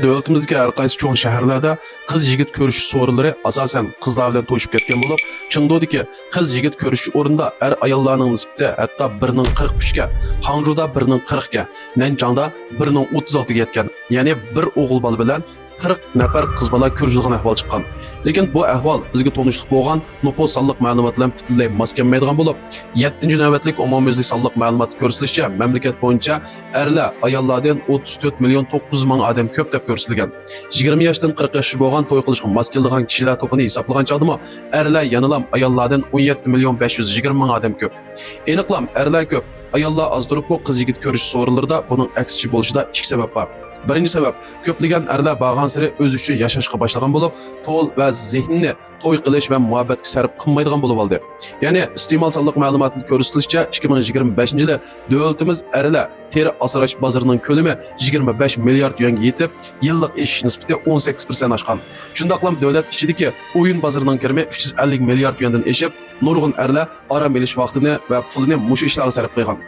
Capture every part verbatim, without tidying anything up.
دۆلىتىمىزدىكى ھەر قايسى چوڭ شەھەرلەردە قىز-يىگىت كۆرۈشۈش سورۇنلىرى ئاساسەن قىزلار بىلەن توشۇپ كەتكەن بولۇپ، چېڭدۇدىكى قىز-يىگىت كۆرۈشۈش ئورنىدا ئەر-ئاياللارنىڭ نىسبىتى ھەتتا بىرنىڭ قىرىق ئۈچكە، خاڭجۇدا بىرنىڭ قىرىقكە، نەنچاڭدا بىرنىڭ ئوتتۇز ئالتىگە يەتكەن، يەنى بىر ئوغۇل بالا بىلەن قىرىق نەپەر قىز بالا كۆرۈشىدىغان ئەھۋال چىققان. لېكىن بۇ ئەھۋال بىزگە تونۇشلۇق بولغان نوپۇس سانلىق مەلۇمات بىلەن پۈتۈنلەي ماس كەلمەيدىغان بولۇپ، يەتتىنچى نۆۋەتلىك ئومۇميۈزلۈك سانلىق مەلۇماتتا كۆرسىتىلىشىچە، مەملىكەت بويىچە ئەرلەر ئاياللاردىن ئوتتۇز تۆت مىليون توققۇز يۈز مىڭ ئادەم كۆپ دەپ كۆرسىتىلگەن. يىگىرمە ياشتىن قىرىق ياشقىچە بولغان توي قىلىشقا ماس كېلىدىغان كىشىلەر توپىنى ھېسابلىغان چاغدىمۇ، ئەرلەر يەنىلام ئاياللاردىن ئون يەتتە مىليون بەش يۈز يىگىرمە مىڭ ئادەم كۆپ. ئېنىقلام، ئەرلەر كۆپ، ئاياللار ئاز تۇرۇپمۇ قىز-يىگىت كۆرۈشۈش سورۇنلىرىدا بۇنىڭ ئەكسىچە بولۇشىدا ئىككى سەۋەب بار. بىرىنچى سەۋەب، كۆپلىگەن ئەرلەر بارغانسېرى ئۆزى ئۈچۈن ياشاشقا باشلىغان بولۇپ، پۇل ۋە زېھىننى توي قىلىش ۋە مۇھەببەتكە سەرپ قىلمايدىغان بولۇۋالدى. يەنى ئىستېمال سانلىق مەلۇماتىدا كۆرسىتىلىشىچە، ئىككى مىڭ يىگىرمە بەشىنچى يىلى دۆلىتىمىز ئەرلەر تېرە ئاسراش بازىرىنىڭ كۆلىمى يىگىرمە بەش مىليارد يۈەنگە يېتىپ، يىللىق ئېشىش نىسبىتى ئون سەككىز پىرسەنت ئاشقان. شۇنداقلا دۆلەت ئىچىدىكى ئويۇن بازىرىنىڭ كىرىمى ئۈچ يۈز ئەللىك مىليارد يۈەندىن ئېشىپ، نۇرغۇن ئەرلەر ئارام ئېلىش ۋاقتىنى ۋە پۇلىنى مۇشۇ ئىشلارغا سەرپ قىلغان.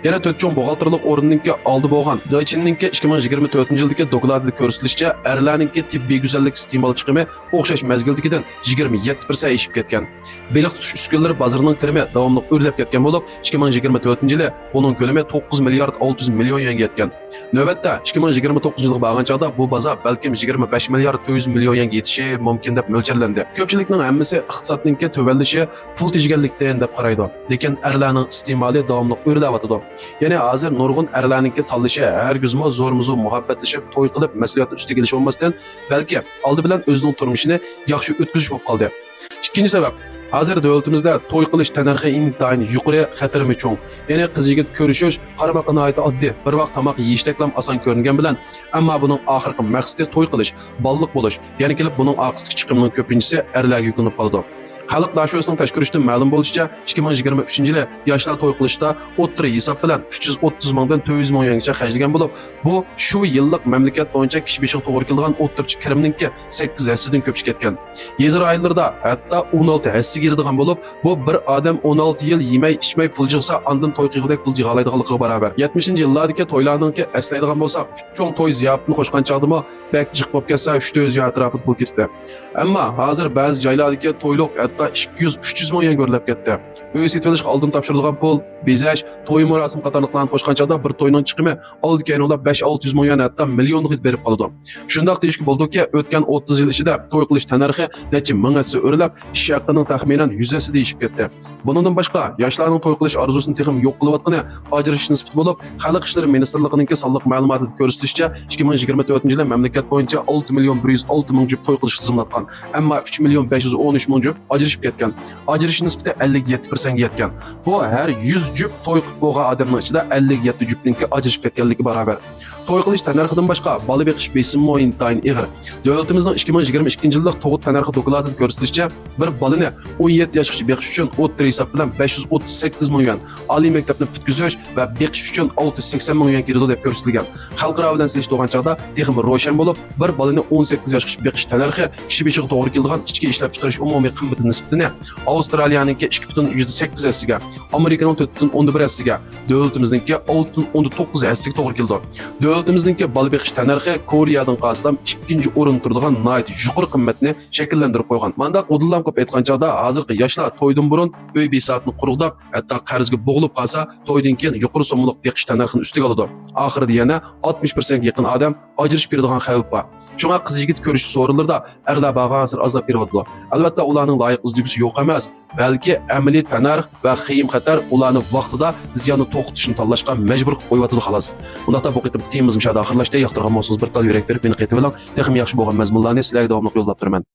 يەنە تۆت چوڭ بوغالتىرلىق ئورنىنىڭكى ئالدى بولغان دېيچىننىڭكى ئىككى مىڭ يىگىرمە تۆتىنچى يىلدىكى دوكلاتىدا كۆرسىتىلىشىچە، ئەرلەرنىڭكى تېببىي گۈزەللىك ئىستېمال چىقىمى ئوخشاش مەزگىلدىكىدىن يىگىرمە يەتتە پىرسەنت ئېشىپ كەتكەن. بېلىق تۇتۇش ئۈسكۈنىلىرى بازىرىنىڭ كىرىمى داۋاملىق ئۆرلەپ كەتكەن بولۇپ، ئىككى مىڭ يىگىرمە تۆتىنچى يىلى بۇنىڭ كۆلىمى توققۇز مىليارد ئالتە يۈز مىليون يۈەنگە يەتكەن. نۆۋەتتە، ئىككى مىڭ يىگىرمە توققۇزىنچى يىلغا بارغان چاغدا بۇ بازار بەلكىم يىگىرمە بەش مىليارد تۆت يۈز مىليون يۈەنگە يېتىشى مۇمكىن دەپ مۆلچەرلەندى. كۆپچىلىكنىڭ ھەممىسى ئىقتىسادنىڭكى تۆۋەنلىشى پۇل تېجىگەنلىكتىن دەپ قارايدۇ. لېكىن ئەرلەرنىڭ ئىستېمالى داۋاملىق ئۆرلەۋاتىدۇ. يەنى ھازىر نۇرغۇن ئەرلەرنىڭكى تاللىشى ھەرگىزمۇ زورمۇ زور مۇھەببەتلىشىپ، توي قىلىپ، مەسئۇلىيەتنى ئۈستىگە ئېلىش بولماستىن، بەلكى ئالدى بىلەن ئۆزىنىڭ تۇرمۇشىنى ياخشى ئۆتكۈزۈش بولۇپ قالدى. ئىككىنچى سەۋەب، ھازىر دۆلىتىمىزدە توي قىلىش تەننەرخى ئىنتايىن يۇقىرى، خەتىرىمۇ چوڭ. يەنى قىز-يىگىت كۆرۈشۈش قارىماققا ناھايىتى ئاددىي، بىر ۋاق تاماق يېيىشتەكلا ئاسان كۆرۈنگەن بىلەن، ئەمما بۇنىڭ ئاخىرقى مەقسىتى توي قىلىش، بالىلىق بولۇش، يەنە كېلىپ بۇنىڭ ئارقىسىدىكى چىقىمنىڭ كۆپىنچىسى ئەرلەرگە يۈكلىنىپ قالىدۇ. خەلق داشۆسىنىڭ تەكشۈرۈشىدىن مەلۇم بولۇشىچە، ئىككى مىڭ يىگىرمە ئۈچىنچى يىلى ياشلار توي قىلىشتا ئوتتۇرا ھېساب بىلەن ئۈچ يۈز ئوتتۇز مىڭدىن تۆت يۈز مىڭ يۈەنگىچە خەجلىگەن بولۇپ، بۇ شۇ يىللىق مەملىكەت بويىچە كىشى بېشىغا توغرا كېلىدىغان ئوتتۇرىچە كىرىمنىڭكى سەككىز ھەسسىدىن كۆپ چىقىپ كەتكەن. يېزا رايونلىرىدا ھەتتا ئون ئالتە ھەسسىگە يېتىدىغان بولۇپ، بۇ بىر ئادەم ئون ئالتە يىل يېمەي، ئىچمەي پۇل يىغسا، ئاندىن توي قىلغۇدەك پۇل يىغالايدىغانلىقىغا باراۋەر. يەتمىشىنچى يىللاردىكى تويلارنىڭكى ئەسلەيدىغان بولساق، ئۈچ چوڭ توي زىياپىتىنى قوشقان چاغدىمۇ بەك جىق بولۇپ كەتسە، ئۈچ تۆت يۈز يۈەن ئەتراپىدا پۇل كېتىدۇ. ئەمما ھازىر بەزى جايلاردىكى تويلۇق ھەتتا ئىككى يۈز، ئۈچ يۈز مىڭ يۈەنگە ئۆرلەپ كەتتى. ئۆي سېتىۋېلىشقا ئالدىن تاپشۇرىدىغان پۇل، بېزەش، توي مۇراسىمى قاتارلىقلارنى قوشقان چاغدا بىر توينىڭ چىقىمى ئالدى كېيىن ئۇلاپ بەش ئالتە يۈز مىڭ يۈەن، ھەتتا مىليونغا يېتىپ بېرىپ قالىدۇ. شۇنداق دېيىشكە بولىدۇكى، ئۆتكەن ئوتتۇز يىل ئىچىدە توي قىلىش تەننەرخى نەچچە مىڭ ھەسسە ئۆرلەپ، ئىش ھەققىنىڭ تەخمىنەن يۈز ھەسسىدە ئېشىپ كەتتى. بۇنىڭدىن باشقا، ياشلارنىڭ توي قىلىش ئارزۇسىنى تېخىمۇ يوق قىلىۋاتقىنى ئاجرىشىش نىسبىتى بولۇپ، خەلق ئىشلىرى مىنىستىرلىقىنىڭكى سانلىق مەلۇماتىدا كۆرسىتىلىشىچە، ئىككى مىڭ يىگىرمە تۆتىنچى يىلى مەملىكەت بويىچە ئالتە مىليون بىر يۈز ئالتە مىڭ جۈپ توي قىلىش تىزىملاتقان، ئەمما ئۈچ مىليون بەش يۈز ئون ئۈچ مىڭ جۈپ ئاجرىشىپ كەتكەن. ئاجرىشىش نىسبىتى ئەللىك يەتتە پىرسەنتكە يەتكەن. بۇ ھەر يۈز جۈپ توي قىلىپ بولغان ئادەمنىڭ ئىچىدە ئەللىك يەتتە جۈپنىڭكى ئاجرىشىپ كەتكەنلىكى باراۋەر. توي قىلىش تەننەرخىدىن باشقا، بالا بېقىش بېسىمىمۇ ئىنتايىن ئېغىر. دۆلىتىمىزنىڭ ئىككى مىڭ يىگىرمە ئىككىنچى يىللىق تۇغۇت تەننەرخى دوكلاتىدا كۆرسىتىلىشىچە، بىر بالىنى ئون يەتتە ياشقىچە بېقىش ئۈچۈن ئوتتۇرا ھېساب بىلەن بەش يۈز ئوتتۇز سەككىز مىڭ يۈەن، ئالىي مەكتەپنى پۈتكۈزۈش ۋە بېقىش ئۈچۈن ئالتە يۈز سەكسەن مىڭ يۈەن كېتىدۇ دەپ كۆرسىتىلگەن. خەلقئارا بىلەن سېلىشتۇرغان چاغدا تېخىمۇ روشەن بولۇپ، بىر بالىنى ئون سەككىز ياشقىچە بېقىش تەننەرخى كىشى بېشىغا توغرا كېلىدىغان ئىچكى ئىشلەپچىقىرىش ئومۇمىي قىممىتى نىسبىتىنى ئاۋسترالىيەنىڭكى ئىككى پۈتۈن يۈزدە سەككىز ھەسسىگە، ئامېرىكىنىڭ تۆت پۈتۈن ئوندىن بىر ھەسسىگە، دۆلىتىمىزنىڭكى ئالتە پۈتۈن ئوندىن توققۇز ھەسسىگە توغرا كېلىدۇ. دۆلىتىمىزنىڭكى بالا بېقىش تەننەرخى كورېيەدىن قارىسىلام ئىككىنچى ئورۇندا تۇرىدىغان ناھايىتى يۇقىرى قىممەتنى شەكىللەندۈرۈپ قويغان. مانداق ئۇدۇللام قىلىپ ئېيتقان چاغدا، ھازىرقى ياشلار تويدىن بۇرۇن ئۆي بىساتىنى قۇرغۇداپ، ھەتتا قەرزگە بوغۇلۇپ قالسا، تويدىن كېيىن يۇقىرى سوممىلىق بېقىش تەننەرخىنى ئۈستىگە ئالىدۇ. ئاخىرىدا يەنە ئاتمىش پىرسەنتكە يېقىن ئادەم ئاجرىشىپ بېرىدىغان خەۋپ بار. شۇڭا قىز-يىگىت كۆرۈشۈش سورۇنلىرىدا ئەرلەر بارغانسېرى ئازلاپ بېرىۋاتىدۇ. ئەلۋەتتە، ئۇلارنىڭ لايىق ئىزدىگۈسى يوق ئەمەس، بەلكى ئەمەلىي تەننەرخ ۋە خېيىم-خەتەر ئۇلارنى ۋاقتىدا زىياننى توختىتىشنى تاللاشقا مەجبۇر قىلىپ قويۇۋاتىدۇ، خالاس. ئۇنداقتا بۇ قېتىمقى تېمىمىز مۇشۇ يەردە ئاخىرلاشتى. ياقتۇرغان بولسىڭىز بىر تال يۈرەك بېرىپ مېنى قېتىۋېلىڭ. تېخىمۇ ياخشى بولغان مەزمۇنلارنى سىلەرگە داۋاملىق يوللاپ تۇرىمەن.